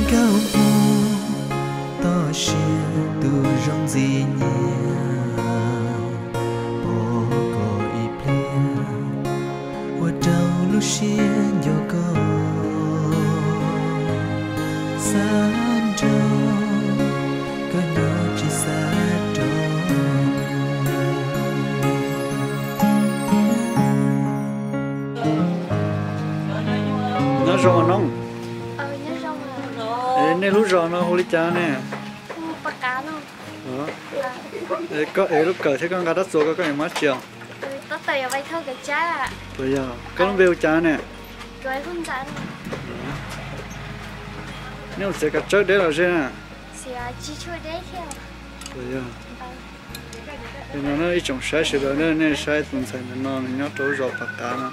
Nkauj Hmoob toj siab tus zoo ntxim nyiam, pom koj ib pliag ua rau lub siab nco koj, xav nrog koj nyob tsis xav rov. Nyob zoo os noog. Es nej lub zos no hu li cas ne? Koj ev lub kawm thiab koj nqa rab txuas ko koj yuav mus dab tsi os? Puas yog? Koj lub npe hu cas ne? Nej mus txiav kav tsawb deb los ze na? No ib tsoom saib sawv daws, nej saib tus ntxhais ntawm no nws nyob rau lub zos Pas Qav no,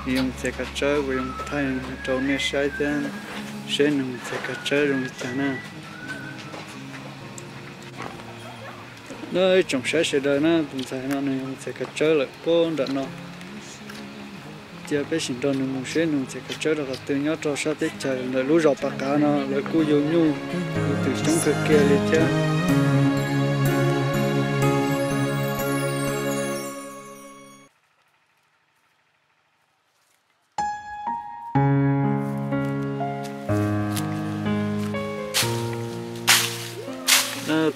nws yuav mus txiav kav tsawb, kuv yuav mus thaij rau nej saib thiab, seb nws mus txiav kav tsawb zoo li cas na. No ib tsoom saib sawv daws na, tus ntxhais no nws yuav mus txiav kav tsawb lawm puag nram no. Cia peb sim nrog nws mus seb nws mus txiav kav tsawb rau qhov twg nyob rau sab teb chaws ntawm lub zos Pas Qav no, lawv kuj yug nyuj yug twm coob kawg kiag li thiab.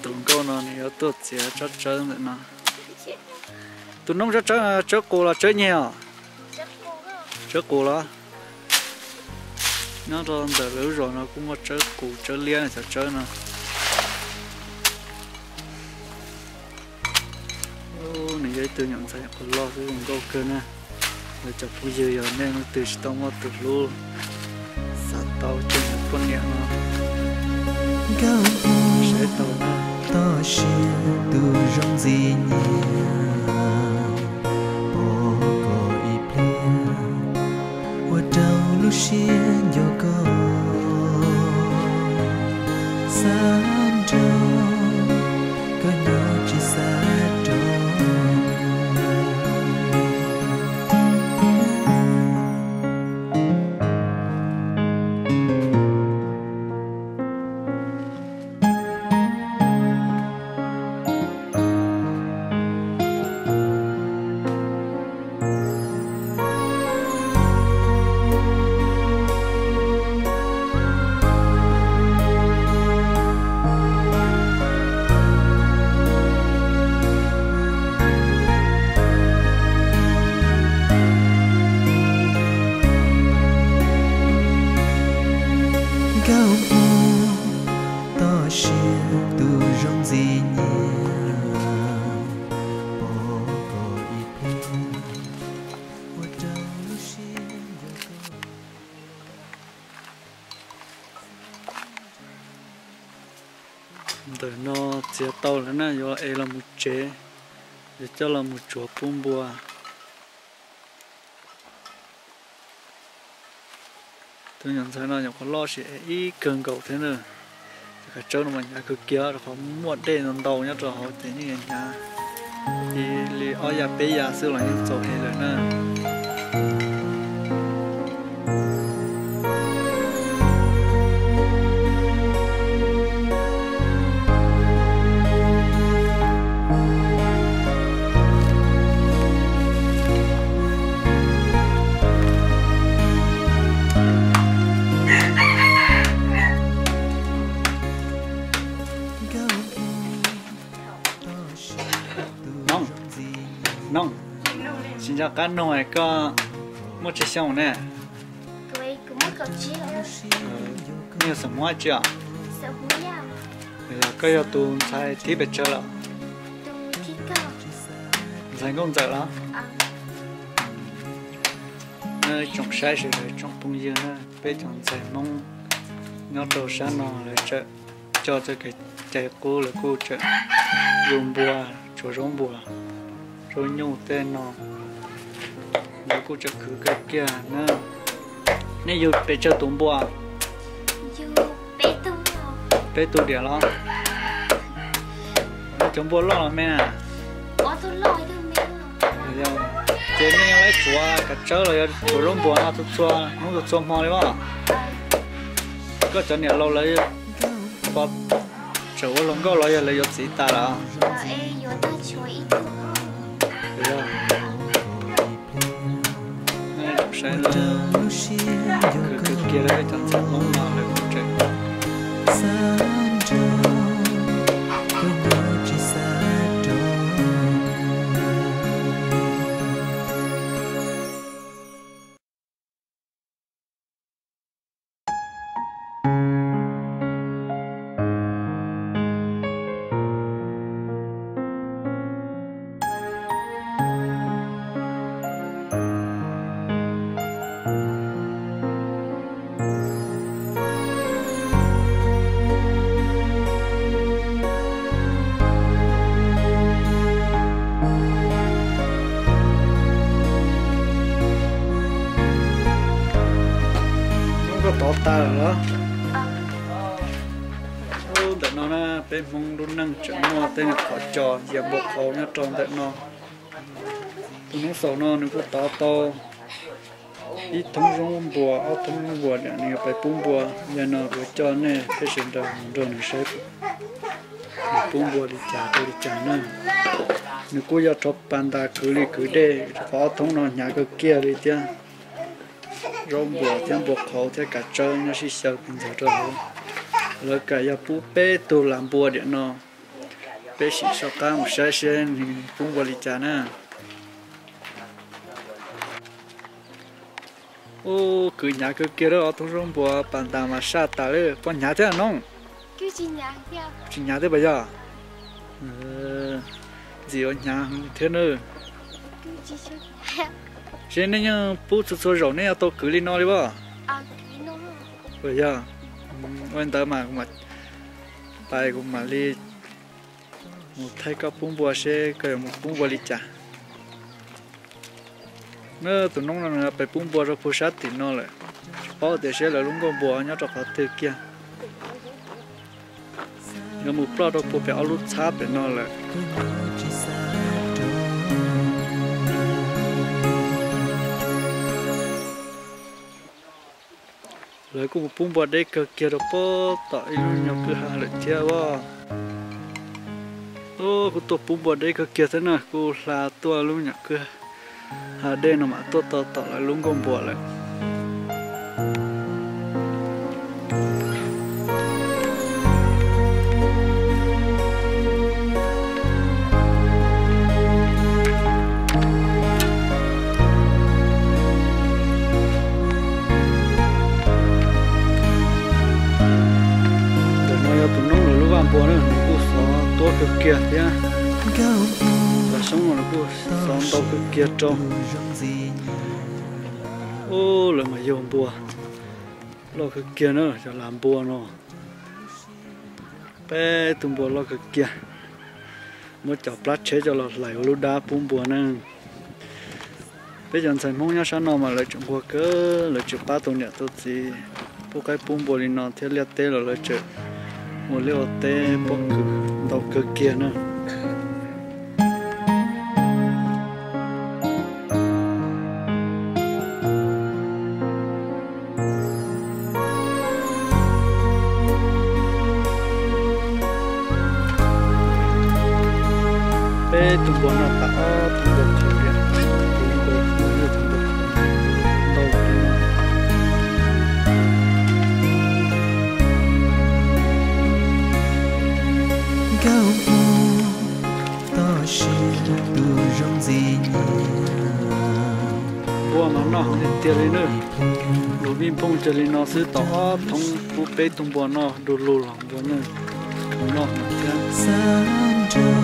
Tus hluas nkauj no nws yuav tuaj txiav tsob tsawb ntawm no. Tus noob tsob tsawb, tsawb qus los tsawb nyeg os? Tsawb qus los? Nyob rau ntawm lawv lub zos no kuj muaj tsawb qus tsawb liab cov tsawb no. Nws yog ib tug nyuam ntxhais qhov loj xwb, zoo nkauj kawg na. Lawv cov phooj ywg yog nej leej twg tsis tau muaj tus hlub, xav tau coj nws poj niam no, saib tau na. Toj siab tus zoo ntxim nyiam, pom koj ib pliag ua rau lub siab nco koj, xav nrog koj nyob tsis xav rov. Nkauj Hmoob toj siab tus zoo ntxim nyiam, pom koj ib pliag ua rau lub siab nco koj. Ntawm no txiav tau lawm na, yuav ev los mus tsev, yuav coj los mus tsuav pub npua. Tus nyuam ntxhais no nyuam qhuav loj sim ev ib kawg nkaus thiab na. Cov kav tsawb no mas hnyav kawg kiag rau qhov muaj dej ntau ntau nyob rau hauv ces yeej hnyav. Ib li ob yas peb yas xwb los yeej txaus ev lawm na. Noog, noog, tsis nco qab noog es koj muaj tsawg xyoo ne? Nej yog xeem Hmoob dab tsi os? Koj yog tus ntxhais thib pes tsawg lawm? Ntxhais nkauj ntxawm los? Tsoom saib sawv daws tsoom phooj ywg na, peb cov ntxhais Hmoob nyob rau sab no lawv tseem coj txoj kev cai qub, lawv kuj tseem yug npua, tsuav zaub npua, zaub nyuj tej no, lawv kuj tseem khwv kawg kiag na. Nej yug pes tsawg tus npua? Peb tug diam los? Cov npua loj los me na? Ces nej yuav tsuav kav tsawb los yog tsuav zaub npua no txhua txhua hnub txhua txhua hmo li as? Koj cov niam laus lawv tseem ua hluas nkauj los yog lawv yuav txiv tas lawm? Saib, khwv kiag lawv cov ntxhais Hmoob no lawv kuj tseem Koj tov tas lawm los? Ub, ntawm no na, peb Hmoob lub neej tseem muaj tej qhov cos yias npua qhauv nyob rau ntawm no. Tus noob xaum no nws kuj tov tau ib thoob zoo npua, ob thoob zoo npua, nws yuav pais pub npua. Yog no kuv coj nej peb sawv daws mus nrog nws saib nws pub npua li cas rau li cas na. Nws kuj yog rho pas ntas kwv li kwv dej, rau qhov ob thoob no hnyav kawg kiag li thiab. Zaub npua thiab npua qhauv thiab kav tsawb nyob sib xyaw pes ntxaws rau hauv. Lawv kam yog pub peb tug lam npua diam no. Peb sim soj qab mus saib seb nws pub npua li cas na. Ub, kwv hnyav kawg kiag lawm, ob thoob zaub npua pas ntas mas saj tas lawm. Puas hnyav thiab noob? Tsis hnyav thiab puas yog? Ntxim ua hnyav thiab na. Seb nej yeej pub txhua txhua zaum nej yuav tau kwv li no li as? Puas yog? Ua li ntawd mas pais kuv mam li mus thaij koj pub npua seb koj yuav mus pub npua li cas. Na, tus noob no nws pais pub npua rau puag sab tim no lawm, tsis paub tias seb lawv lub nkuaj npua nyob rau qhov twg kiag. Yuav mus ploj rau puag pem ob lub txhab pem no lawm. Lawv kuj mus pub npua deb kawg kiag rau puag tom ib lub nyuag kwj ha lawm thiab as. Kuj tuaj pub npua deb kawg kiag thiab na, kuj hla tuaj lub nyuag kwj ha dej no mas tuaj tau tom lawv lub nkuaj npua lawm. Ntawm no yog tus noob lawv lub vaj npua na, nws kuj xov tuab kawg kiag thiab. Cov xyoob no nws kuj xov ntau kawg kiag rau. Ub, lawv mas yug npua loj kawg kiag na, cov lam npua no. Peb tug npua loj kawg kiag. Muab cov plab tsheb coj los hlais ua lub dab pub npua na. Peb cov ntxhais Hmoob nyob sab no mas lawv tseem nquag kawg, lawv tseem pab tus niam tus txiv pub qaib pub npua li no thiab liaj teb los lawv tseem ua liaj ua teb pob kws ntau kawg kiag na. Peb tus npua no tas ob tug npua qhauv thiab, tus npua qhauv, tus npua qhauv ntau li no. Nkauj Hmoob toj siab tus zoo ntxim nyiam. Npua mas noj heev tiag tiag li na. Lus vij nphooj kiag li no xwb tau ob thoob pub peb tug npua noj du lug los npua noj, noj heev thiab. Xav nrog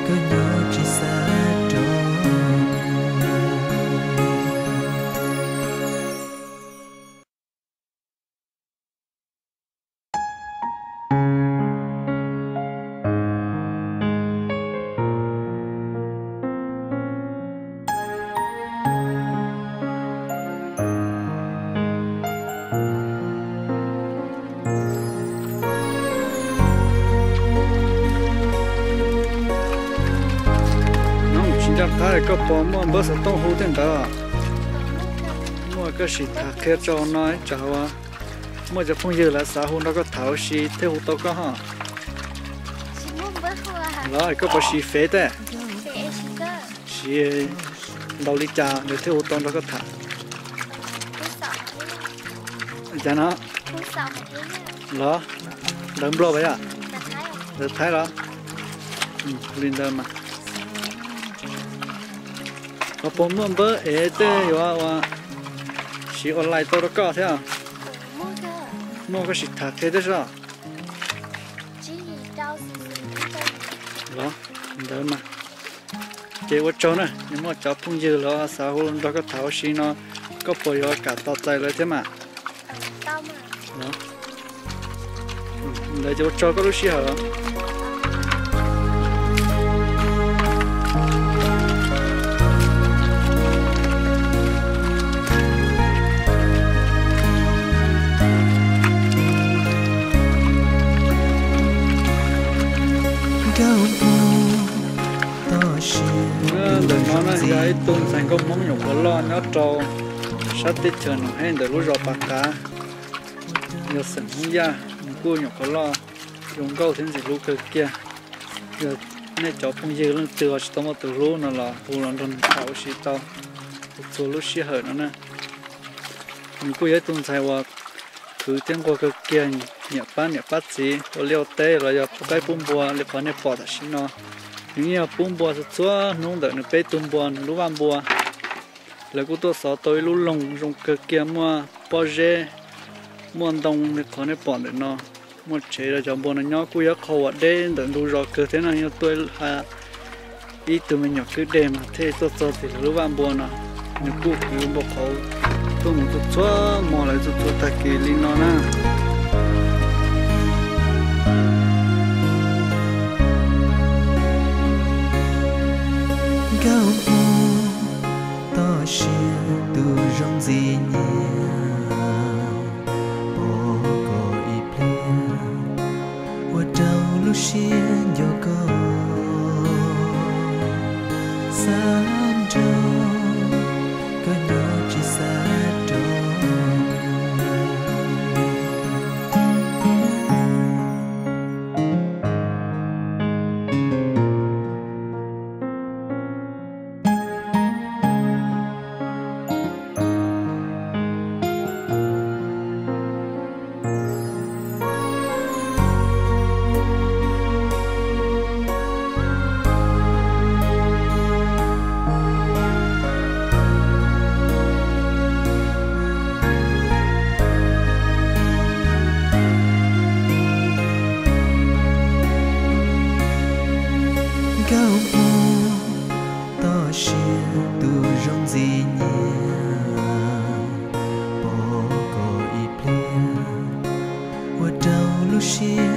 koj nyob tsis xav rau. Nov tsis ncaj qab koj pom muaj npawb xov tooj hu tej ntawd. Muaj koj sim tham qhia rau no ib tsam ua Muaj cov phooj ywg lawv xav hu nrog koj tham ua si thiaj hu tau koj ho. Los koj puas siv Fev tej? Siv ntau li cas lawv thiaj hu tau nrog koj tham? Cas no? Los, ntawv Nplog pas yom? Ntawv Thaib los? Li ntawd mas. Ho puas muaj npawb ev tej yuav ua siv online tau rau koj thiab? Muaj, koj sim tham qhia thiab soj. Los, ntawd mas. Ces ua tsaug na, yog muaj cov phooj ywg lawv xav hu nrog koj tham ua si no, koj puas yuav kam tos txais lawv thiab mas? Ntawd ces ua tsaug koj lub sij hawm. Ntawm no na yog ib tug ntxhais nkauj Hmoob nyuam qhuav loj nyob rau sab teb chaws Noom Hej ntawm lub zos Pas Qav, yog xeem Hmoob Yaj. Nws kuj nyuam qhuav loj, zoo nkauj thiab ntxim hlub kawg kiag. Yog nej cov phooj ywg leej twg ho tsis tau muaj tus hlub no los hu los nrog nws tham ua si tau txhua lub sij hawm no na. Nws kuj yog ib tug ntxhais uas khwv thiab nquag kawg kiag, nyiam pab niam pab txiv ua liaj ua teb los yog pub qaib pub npua li qhov nej pom tam sim no. Nws yeej yog pub npua txhua txhua hnub ntawm nws peb tug npua nws lub vaj npua. Lawv kuj tuaj xov tau ib lub loog zoo kawg kiag, muaj pob zeb, muaj ntoo li qhov nej pom ntawm no. Muaj tsev rau cov npua no nyob, kuj yog qhov uas deb ntawm ntug zos kawg thiab no, yog tuaj ib tug me nyuam kwj deg mas thiaj tuaj txog tim lawv lub vaj npua no. Nws kuj kwv npua qhauv tuaj mus txhua txhua hmo lawv txhua txhua tag kis li no na. Nkauj Hmoob toj siab tus zoo ntxim nyiam, pom koj ib pliag ua rau lub siab nco koj, xav nrog koj nyob tsis xav rov. Nkauj Hmoob toj siab tus zoo ntxim nyiam, pom koj ib pliag ua rau lub siab